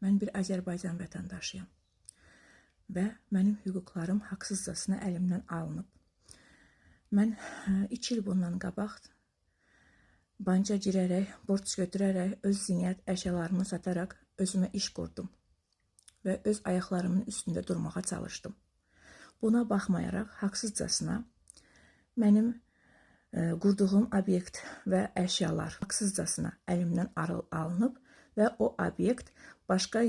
Mən bir Azərbaycan vətəndaşıyam və mənim hüquqlarım haqsızcasına əlimdən alınıb. Mən 2 il bundan qabaq banka girərək, borc götürərək, öz zinət əşyalarımı sataraq özümə iş qurdum və öz ayaqlarımın üstündə durmağa çalışdım. Buna baxmayaraq haqsızcasına mənim qurduğum obyekt və əşyalar haqsızcasına əlimdən alınıb və o obyekt başqa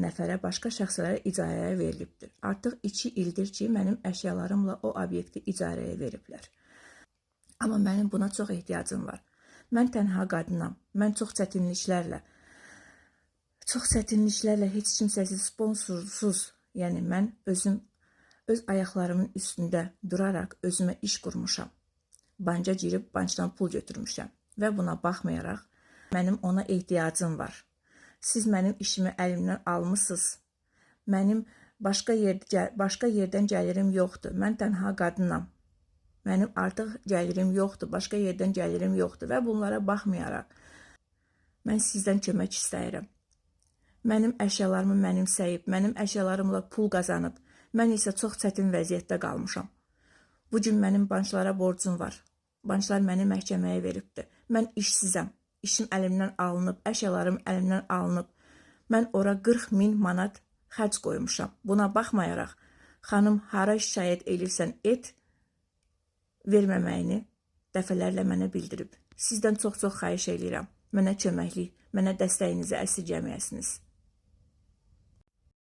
nəfərə, başqa şəxslərə icarəyə verilibdir. Artıq 2 ildir ki, mənim əşyalarımla o obyekti icarəyə veriblər. Amma mənim buna çox ehtiyacım var. Mən tənha qadınam. Mən çox çətinliklərlə heç kimsəsiz, sponsorsuz, yəni mən özüm öz ayaqlarımın üstündə duraraq özümə iş qurmuşam. Banka girib bankdan pul götürmüşəm və buna baxmayaraq mənim ona ehtiyacım var. Siz mənim işimi əlimdən almısınız. Mənim başqa yerdən gəlirim yoxdur. Mən tənha qadınam. Mənim artıq gəlirim yoxdur, başqa yerdən gəlirim yoxdur və bunlara baxmayaraq mən sizdən kömək istəyirəm. Mənim əşyalarımı mənimsəyib, mənim əşyalarımla pul qazanıb, mən isə çox çətin vəziyyətdə qalmışam. Bu gün mənim banklara borcum var. Banklar məni məhkəməyə veribdir. Mən işsizəm. İşim əlimdən alınıb, əşyalarım əlimdən alınıb. Mən ora 40 min manat xərc qoymuşam. Buna baxmayaraq, xanım, hara şikayət elirsən et, verməməyini dəfələrlə mənə bildirib. Sizdən çox-çox xahiş eləyirəm. Mənə köməklik, mənə dəstəyinizi əsirgəməyəsiniz.